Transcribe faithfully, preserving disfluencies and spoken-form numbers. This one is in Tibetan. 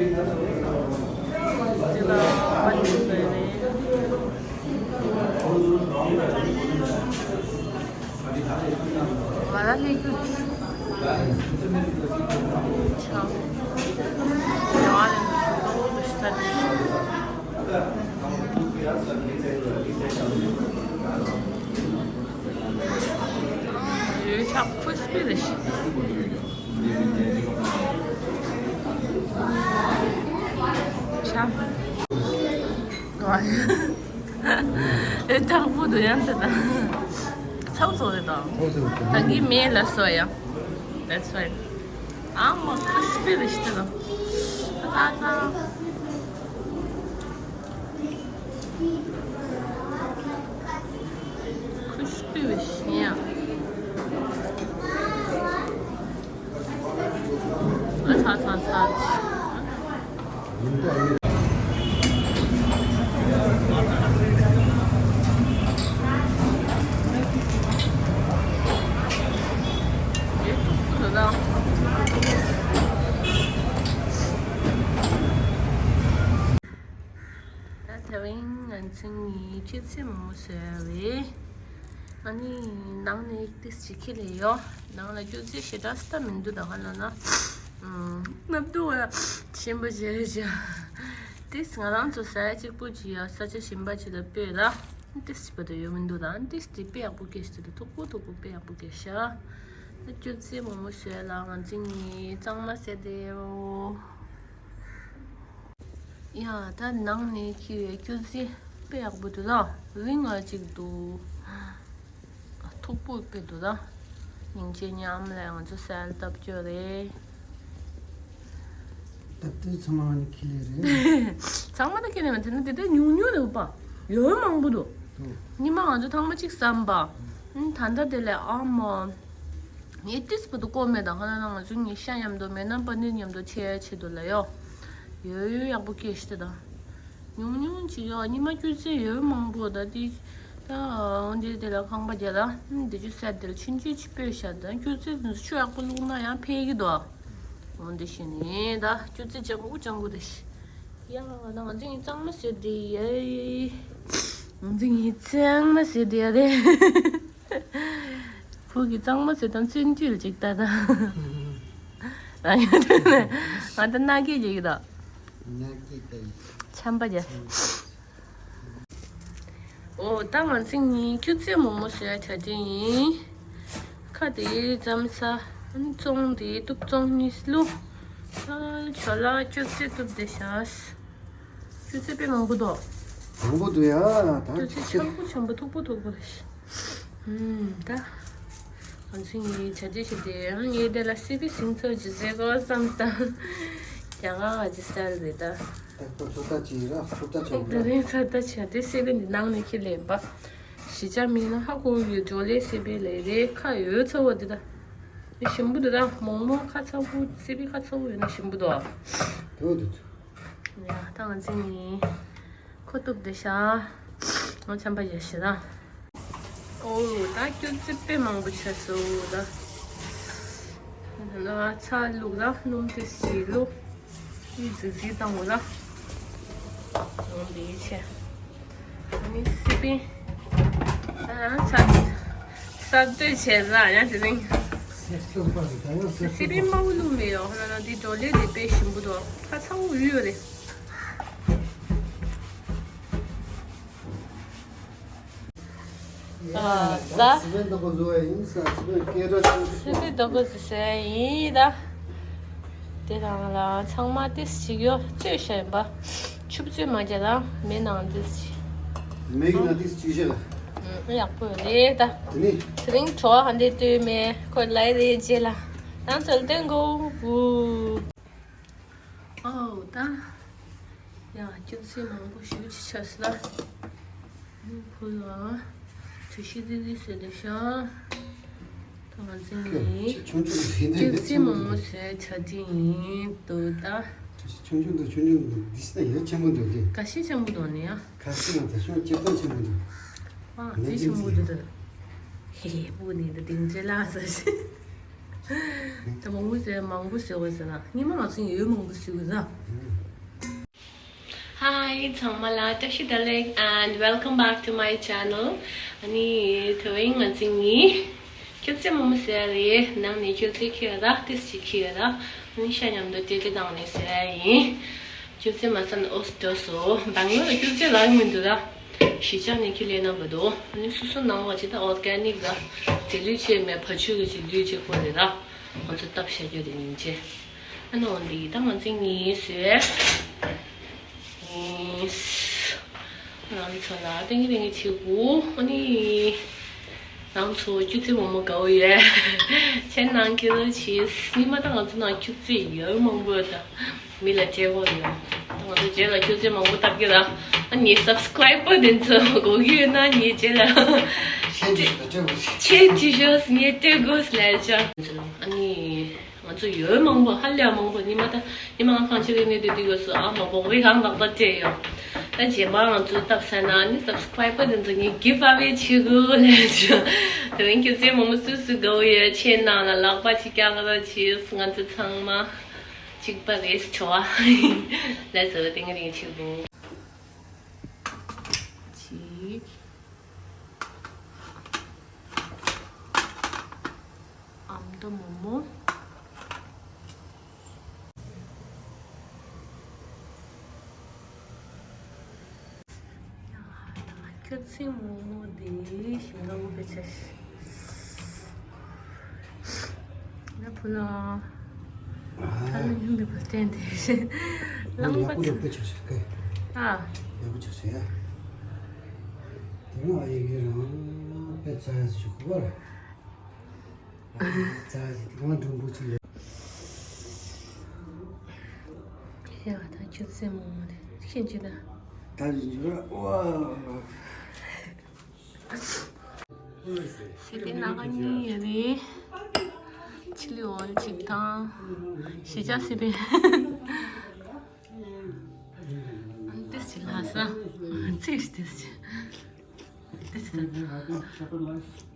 ང་རང་སླེབས་རྒྱུ་རེད། ཆང་། རེ་བ་ལས་འདུག་ཞུ་ཏོག་ཏོ་ཞུ་ས་རེད། ཡོད་ཆགས་ཁུ་སི་པི་རེད་ཤི། ཆང་། ཨེ་དྲང་པོ་འདུག་ཡང་དེ་ད། ཚ་བོ་ཚ་བོ་རེད་ད། ཚ་བོ་ཚ་བོ་རེད། ད་གི་མེད་ལ་སོ་ཡ། That's fine. ཨ་མ་ཁུ་སི་པི་རེད་ཤི་ད། ད་ད། ཁུ་སི་པི་རེད་ཤི་ཡ། ཨ་ཚ་ཚ་ཚ། ད་དེ་རིང་ང་ཚོ་གཉིས་སྐྱ་རྫས་མང་པོ་བཟོས་རེད། ཨ་ནི་ནང་ནས་ཏིས་ཅིག་ཁྱེར་ལས་ཡོད། ནང་ལ་སྐྱ་རྫས་ཞེ་དྲག་སྟབས་མི་འདུག་ད་ག་ལ་ན། ཨམ། སྣབས་སྡུག་ཞིམ་པོ་བྱས་བྱས། ཏིས་ང་རང་ཚོ་ཟ་ཡ་གཅིག་པུ་ཅིག་ཡ་ས་ཆ་གཞན་པ་ཅིག་ལ་སྤོས་ལ། ཏིས་ཅིག་བ་དུ་ཡོད་མི་འདུག་ད་ཏིས་དེ་དཔེ་ཡག་པོ་སྐྱེས་ཤག་དེ་མཐུག་པོ་མཐུག་པོ་དཔེ་ཡག་པོ་སྐྱེས་ཤག་སྐྱ་རྫས་མང་པོ་བཟོས་ལ་ང་ཚོ་གཉིས་གཙང་མ་བཟས་ཏེ་ཡོད། ཡ་ད་ནང་ནས་ཁྱེར་བའི་སྐྱ་རྫས་དཔེ་ཡག་པོ་འདུག་ད་རིང་ང་གཅིག་འདུག་མཐུག་པོ་དཔེ་འདུག་ད། སྙིང་རྗེ་མཉམ་ལ་ང་ཚོ་གསལ་བཏབ་སྐྱོ་རེད། སྟབས་བདེ་ཚང་མ་ནི་ཁྱེར་ལས་རེད། ཚང་མ་ད་ཁྱེར་ལས་མ་དེ་ནི་དེ་ལྟར་ཉུང་ཉུང་རེད་པ། ཡོད་མང་པོ་འདུག་ཉི་མ་ང་ཚོ་ཐང་མ་གཅིག་བསམ་པ། ད་ལྟ་དེ་ལས་ཨ་མ། ངས་ཏིས་པ་དུ་ཀོ་མེད་དང་ཁ་ན་ན་ང་ཚོ་ངའི་ཤ་མཉམ་དུ་མེད་ན་པ་ནིར་མཉམ་དུ་ཆེ་ཆེ་དུ་ལ་ཡོ། ཡོད་ཡོད་ཡག་པོ་སྐྱེས་ཤི་དང་། ཉུང་ཉུང་ཅིག་ཡོ་ཉི་མ་སྐྱུར་རྩི་ཡོད་མང་པོ་ད་ཏི། ད་འོན་ཏེ་དེ་ལ་ཁང་པ་རྒྱ་ལ་འདི་ཆུ་སད་དེ་ལ་ཆུན་ཆུན་ཅིག་སྤོས་ཤ་དང་སྐྱུར་རྩི་དུ་ཆུ་ཡག་པོ་བླུགས་ན་ཡང་འཕེལ་གི་དོ། འོན་ཏེ་ཤི་ནི་ད་སྐྱུར་རྩི་ཅང་གུ་ཅང་གུ་རེ་ཤི། ཡ་ང་ང་ཚོ་ངའི་གཙང་མ་ཟེར་དེ་ཡ། ང་ཚོ་ངའི་གཙང་མ་ཟེར་དེ་ཡ་རེད། བུ་གི་གཙང་མ་ཟེར་དང་བཙུན་དུས་ལ་ཅིག་ལྟ་ད། ང་ཡོད་དུས་ནས་ང་ད་མནའ་སྐྱེལ་ཅིག་ད། མནའ་སྐྱེལ་ད་ཡིན། ཆམ་པ་རྒྱ། ཨོ་ད་ང་ཚོ་གཉིས་སྐྱུར་རྩི་མོག་མོག་བཟོས་ཡ་བྱ་དེ་ཡིན། ཁ་དེ་རྩམ་ཟ། ཙོང་དེ་ཏུག་ཙོང་གཉིས་བླུགས། ཨ་ཇོ་ལགས་སྐྱུར་རྩི་གཏུབ་བསྡད་ཤག་སྐྱུར་རྩི་དཔེ་མང་པོ་འདུག་མང་པོ་འདུག་ཡ་ད། སྐྱུར་རྩི་ཆམ་པོ་ཆམ་པོ་མཐུག་པོ་མཐུག་པོ་རེད། ཨུམ་ད། ང་ཚོ་གཉིས་བྱ་དེ་བྱ་དེ་ངས་དེ་ལ་སི་པི་སིང་ཚོ་ཇི་ཟེར་གོ་བསམ་སྟངས། རྒྱ་གར་བ་ཇི་སི་ཊའིལ་རེད་ད། ད་ཁོ་ཚོ་ལྟ་ཅི་ར་ཁོ་ལྟ་ཅི་ར། དེ་རིང་ཚ་ལྟ་ཅི་དེ་སི་པི་འདི་ནང་ནས་ཁྱེར་ལེན་པ། གཞིས་ཆགས་མིན་ན་ཧ་གོ་ཡོད་ཇོ་ལེ་སི་པི་ལེ་རེད་ཁ་ཡོད་ཚ་བོ་འདི་ད། ཞིམ་པོ་འདུག་ད་མོག་མོག་ཁ་ཚ་བོ་སི་པི་ཁ་ཚ་བོ་ཡོད་ན་ཞིམ་པོ་འདུག་དེ་བོ་འདུག་ཡ་ད་ང་ཚོ་གཉིས་ཁོ་གཏུབ་བསྡད་ཤག་ང་ཆམ་པ་ཡོད་ཤི་ད། ཨོ་ད་སྐྱུར་རྩི་དཔེ་མང་པོ་ཆགས་སོང་ད། ལ་ཚྭ་བླུགས་ལ་སྣུམ་ཏོག་ཙམ་བླུགས། ཨི་ཟིག་ཟིག་བཏང་བ་ལ། ཨོ་འདི་ཆེ། ཨ་ནི་སི་པན། ཨ་ཚྭ། ཚྭ་ཏོག་ཙམ་བྱས་ལ་ཡང་དེ་རིང་། སི་པན་དམར་པོ་བླུགས་མེད་ཡོ་ཧ་ན་ན་འདི་ཇོ་ལེ་འདི་དཔེ་ཞིམ་པོ་འདུག་ཁ་ཚ་བོ་ཡོད་རེད། ཨ་ད། སི་པན་དོག་པོ་བཟོ་བ་ཡིན་ས་སི་པན་སྐད་ར་སི་པན་དོག་པོ་བཟོ་ས་ཡིན་ད། དེ་རང་ལ་ཚང་མ་ཏིས་ཅིག་ཡོ་བཙོས་ཤ་ཡིན་པ། ཆུ་བཙོས་མ་རྒྱ་ལ་མེ་ནང་ཏིས་ཅིག་མེ་གི་ནང་ཏིས་ཅིག་བཞག་ཨུ་ཡག་པོ་རེད་ད། དེ་ནི། དེ་རིང་བྲོ་བ་ཧ་འདྲེ་ལྟོས་མེད་ཁོ་ལའི་རེད་རྗེས་ལ། ད་ཚོལ་ཏེ་མགོ་བུ། ཨོ་ད། ཡ་སྐྱུར་རྩི་མང་པོ་ཞེ་པོ་ཅིག་ཆགས་སོང་ད། ཁོ་ལ་དུ་ཤི་དི་དི་ཟེར་འདི་ཤ། ད་ང་ཚོ་ནི་ཆུང་ཆུང་དེ་འདྲ་སྐྱུར་རྩི་མང་པོ་ཟེར་ཆ་དི་ཡིན་འདུག་ད། ཆུང་ཆུང་དང་ཆུང་ཆུང་དང་འདི་སྲིད་ན་ཡ་ཆེན་པོ་འདུག་དེ། ག་ཤེད་ཆེན་པོ་འདུག་ནི་ཡ། ག་ཤེད་ན་ད་ཤོག་སྐྱེ་སྟངས་ཆེན་པོ་འདུག་ཨ་དེ་ཆེན་པོ་འདུག་ད། ཧེ་ཧེ་པུ་ནི་ད་དེང་ཚེ་ལ་ཟ་ཤི། ད་མང་པོ་ཟེར་མང་པོ་ཟེར་བ་ཟེར་ན་སྔོན་མ་ང་ཚོ་ཡོད་མང་པོ་ཟེར་བ་ཟ། Hi ཚང་མ་ལ་བཀྲ་ཤིས་བདེ་ལེགས། And welcome back to my channel. ཨ་ནི་དེ་རིང་ང་ཚོ་གཉིས་སྐྱུར་རྩི་མོག་མོག་བཟོ་ཡ་རེད། ནང་ནས་སྐྱུར་རྩི་ཁྱེར་ར་ཏིས་ཅིག་ཁྱེར་ར། ཨ་ནི་ཤ་མཉམ་དུ་ཏེ་ཏེ་བཏང་ནས་བཟོ་ཡ་ཡིན། སྐྱུར་རྩི་མ་ཟ་ན་ཨོ་སི་འགྲོ་སོང་། སྦེང་ལོར་ལ་སྐྱུར་རྩི་རག་གི་མི་འདུག་ར། གཞིས་ཆགས་ནས་ཁྱེར་སླེབས་ན་བ་འདུག་ཨ་ནི་སོ་སོ་ནང་བ་ཅི་ད་ཨོར་གེ་ནིག་ར། རྫས་ལུད་ཅིག་མེད། ཕ་ཆུ་གི་རྫས་ལུད་ཅིག་ཁོ་རེད་ར། ང་ཚོ་བཏབ་བཞག་རྒྱུ་དེ་ཡིན་ཅེ། ཨ་ནི་འོ་འདི་ད་ང་ཚོ་གཉིས་བཟོས། ཨིས། ང་ཚོ་ལ་ཏིང་ངེ་ཏིང་ངེ་བྱེད་དགོས། ཨ་ནི་ང་ཚོ་སྐྱུར་རྩི་མོག་མོག་དགའ་བོ་ཡོད། ཁྱེད་རྣམས་ཀྱིས་ལོ་ཆེས་ཉི་མ་ད་ང་ཚོ་ནང་སྐྱུར་རྩི་ཡོད་མང་པོ་ད་མི་ལ་སྤྲད་དགོས་ཡོད། ད་ང་ཚོ་རྗེས་ལ་སྐྱུར་རྩི་མང་པོ་བཏབ་ཀྱི་ར། ཨ་ནི་སབ་སི་ཀེ་རའི་བར་དེ་ཚོ་དགོས་ཀྱི་ཡོད་ན་ངའི་རྗེས་ལ་ཆེ་ཏི་ཤོས་ངས་སྤྲད་དགོས་ལས་བྱ། ཨ་ནི། ང་ཚོ་ཡོད་མང་པོ་ཧ་ལས་མང་པོ་ཉི་མ་ད་ཉི་མ་ང་ཁང་ཆེ་གི་གནས་དུས་དུས་སྐབས་སུ་ཨ་མ་བོག་རི་གང་ལག་པ་སྤྲད་ཡོད། ད་རྗེས་མ་ང་ཚོ་བཏབ་ས་ན་ནི་སབ་སི་ཀེ་རའི་བར་དེ་ཚོ་ངས་གིབ་ཨ་ཝེ་བྱེད་དགོས་ལས་བྱ། དེ་རིང་སྐྱུར་རྩི་མོག་མོག་སུ་སུ་དགའ་བོ་ཡོད། ཁྱེད་རྣམས་ལ་ལག་པ་ཅིག་བཀྱག་རོགས་བྱེད། ང་ཚོ་ཚང་མ་གཅིག་པ་རེད་ཆོ་བ། ལས་བཟོ་ཏིང་ངེ་ཏིང་ངེ་བྱེད་དགོས། གཅིག་ཨ་མདོ་མོག་མོག་སྐྱུར་རྩི་མོག་མོག་འདི་ཞིམ་པོ་དཔེ་ཆ་ཞིག་ན་བུ་ལ། ད་ནི་ཡིན་པའི་བར་བསྟན་ཏེ། ལང་པ་ཡག་པོ་ཡག་པོ་ཆགས་ཤག་ཨ། ཡག་པོ་ཆགས་ཤག་ཡ། དེ་རིང་ཨ་ཡེ་གེ་རང་དཔེ་རྩ་ཡ་ཞིག་གོ་བར། རྩ་ཡ་ཞིག་དེ་གང་འགྲོ་འབུ་ཅིག་ལས། ཡ་ད་ཁྱོད་སེམས་མོ་མོ་དེ་ཤེས་ཀྱི་ད། ད་ཡིན་ར་ཝ། སི་པན་སྣ་ཁ་གཉིས་ཡོད་རེད། ཆི་ལི་ཨོལ་གཅིག་དང་། གཞིས་ཆགས་སི་པན། ཏིས་ཅི་ལ་ས། ཙིག་ཏིས་ཅི། ཏིས་ཏིས།